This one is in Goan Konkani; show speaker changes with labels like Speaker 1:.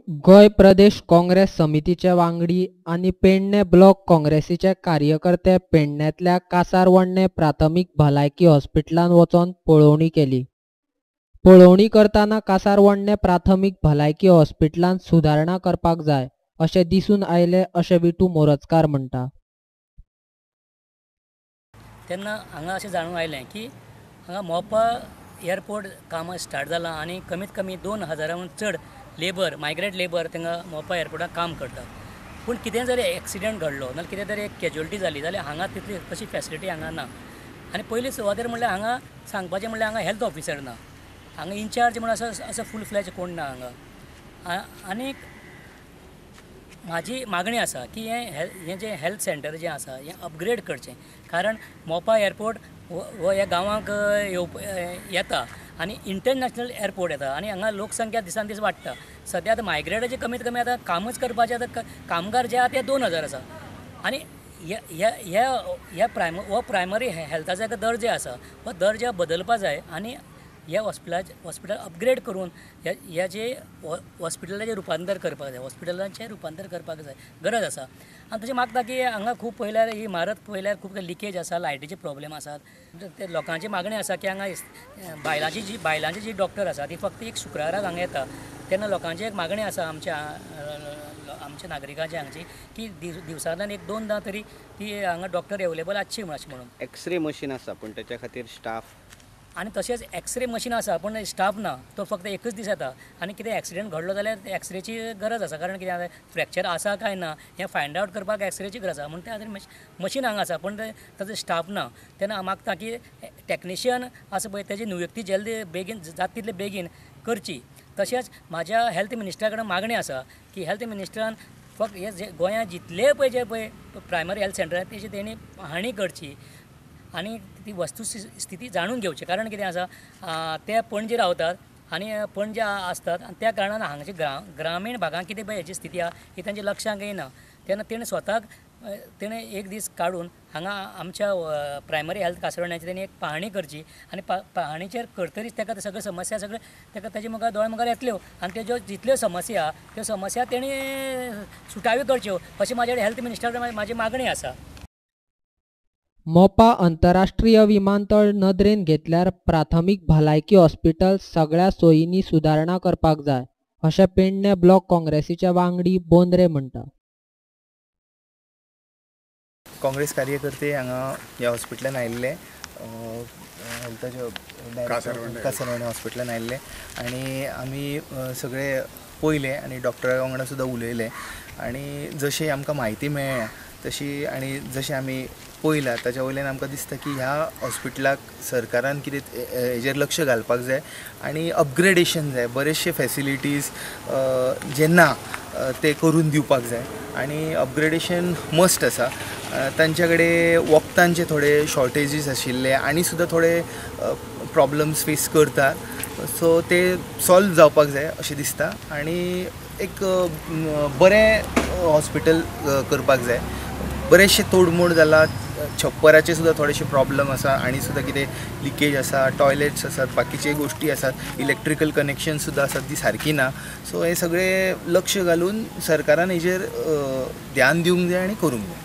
Speaker 1: गोंय प्रदेश काँग्रेस समितीचे वांगडी आनी पेडणे ब्लॉक काँग्रेसीचे कार्यकर्ते पेडण्यांतल्या कासारवर्णे प्राथमीक भलायकी हॉस्पिटलांत वचोन पळोवणी केली. पळोवणी करतना कासारवर्णे प्राथमीक भलायकी हॉस्पिटलांत सुदारणा करपाक जाय अशें दिसून आयलें अशें विटू मोरजकार म्हणटा.
Speaker 2: तेन्ना हांगा अशें जाणून आयलें की हांगा मोपा एअरपोर्ट कामां स्टार्ट जालां आनी कमीत कमी 2000 चड लेबर, मायग्रेट लेबर तांकां मोपा एअरपोर्टाक काम करतात. पूण कितें जरी एक्सिडंट घडलो नाल्यार कितें तरी एक कॅज्युअलिटी जाली जाल्यार हांगा तितली तशी फॅसिलिटी हांगा ना. आनी पयली सुवातेर म्हणल्यार हांगा सांगपाचें म्हणल्यार हांगा हेल्थ ऑफिसर ना, हांगा इन्चार्ज म्हणून असो असो फूल फ्लॅज कोण ना हांगा. आनीक म्हाजी मागणी आसा की हें जें हेल्थ सेंटर जें आसा हें अपग्रेड करचें, कारण मोपा एअरपोर्ट हो ह्या गांवांक येता आनी इंटरनॅशनल एअरपोर्ट येता आनी हांगा लोकसंख्या दिसान दीस वाडटा. सद्या आतां मायग्रेटाचे कमीत कमी आतां कामच करपाचें आतां कामगार जे आहा ते 2000 आसा आनी ह्या हो प्रायमरी हेल्थाचो एक दर्जो आसा हो दर्जो बदलपा जाय आनी ह्या हॉस्पिटल अपग्रेड करून ह्या जे हॉस्पिटलाचें रुपांतर करपाक जाय, हॉस्पिटलाचें रुपांतर करपाक जाय, गरज आसा. आनी तशें मागता की हांगा खूब पळयल्यार ही इमारत पळयल्यार खूब लिकेज आसा, लायटीचे प्रॉब्लेम आसात. ते लोकांची मागणी आसा की हांगा बायलांची जी डॉक्टर आसा ती फक्त एक शुक्राराक हांगा येता, तेन्ना लोकांची एक मागणी आसा आमच्या आमच्या नागरिकांची हांगची की दिवसांतल्यान एक 2दा तरी ती हांगा डॉक्टर एवेलेबल आसची म्हणून.
Speaker 3: एक्सरे मशीन आसा पूण तेच्या खातीर स्टाफ
Speaker 2: आनी तशेंच एक्सरे मशीन आसा पूण स्टाफ ना, तो फक्त एकच दीस येता आनी कितें एक्सिडंट घडलो जाल्यार एक्सरेची गरज आसा, कारण कितें फ्रॅक्चर आसा काय ना हें फायंड आवट करपाक एक्सरेची गरज आसा. म्हूण त्या खातीर मशीन हांगा आसा पूण ताचो स्टाफ ना. तेन्ना हांव मागता की टॅक्निशियन आसा पळय तेजी नियुक्ती जल्दी बेगीन जाता तितले बेगीन करची. तशेंच म्हाज्या हेल्थ मिनिस्टरा कडेन मागणी आसा की हेल्थ मिनिस्टरान फक्त हे जे गोंयांत जितले पळय जे पळय प्रायमरी हेल्थ सेंटर आसा तेजी तेणी पाहणी करची आनी ती वस्तू स्थिती जाणून घेवची. कारण कितें आसा ते पणजे रावतात आनी पणजे आसतात आनी त्या कारणान हांगाचे ग्रामीण भागांत कितें पळय हेची स्थिती आसा ही तांच्या लक्षांत येना. तेन्ना तेणें स्वताक तेणें एक दीस काडून हांगा आमच्या प्रायमरी हेल्थ कासारवर्ण्याची तेणी एक पाहणी करची आनी पाहणीचेर करतरीच ताका सगळ्यो समस्या सगळ्यो ताका ताजे मुखार दोळे मुखार येतल्यो आनी त्यो जितल्यो समस्या आहा त्यो समस्या तेणी सुटाव्यो करच्यो अशी म्हाज्या हेल्थ मिनिस्टर म्हाजी मागणी आसा.
Speaker 1: मोपा अंतरराष्ट्रीय विमानतळ नदरेन घेतल्यार प्राथमीक भलायकी हॉस्पिटल सगळ्या सोयींनी सुदारणा करपाक जाय अशें पेडणे ब्लॉक काँग्रेसीचे वांगडी बोंद्रे म्हणटा.
Speaker 4: काँग्रेस कार्यकर्ते हांगा ह्या हॉस्पिटलान आयिल्ले, हेल्थाच्या कासारवर्णे हॉस्पिटलान आयिल्ले आनी आमी सगळे पळयले आनी डॉक्टरा वांगडा सुद्दां उलयले आनी जशें आमकां म्हायती मेळ्ळ्या तशी आनी जशें आमी पळयलां ताच्या वयल्यान आमकां दिसता की ह्या हॉस्पिटलाक सरकारान कितें हेजेर लक्ष घालपाक जाय आनी अपग्रेडेशन जाय, बरेचशे फॅसिलिटीज जे ना ते करून दिवपाक जाय आनी अपग्रेडेशन मस्ट आसा. तांच्या कडेन वखदांचे थोडे शॉर्टेजीस आशिल्ले आनी सुद्दां थोडे प्रॉब्लम्स फेस करतात, सो ते सॉल्व जावपाक जाय अशें दिसता आनी एक बरें हॉस्पिटल करपाक जाय. बरेचशे तोडमोड जाला, छप्पराचे सुद्दां थोडेशे प्रॉब्लम आसा आनी सुद्दां कितें लिकेज आसा, टॉयलेट्स आसात, बाकीचे गोश्टी आसात, इलेक्ट्रिकल कनेक्शन सुद्दां आसात ती सारकी ना. सो हें सगळें लक्ष घालून सरकारान हेजेर ध्यान दिवंक जाय आनी करूंक जाय.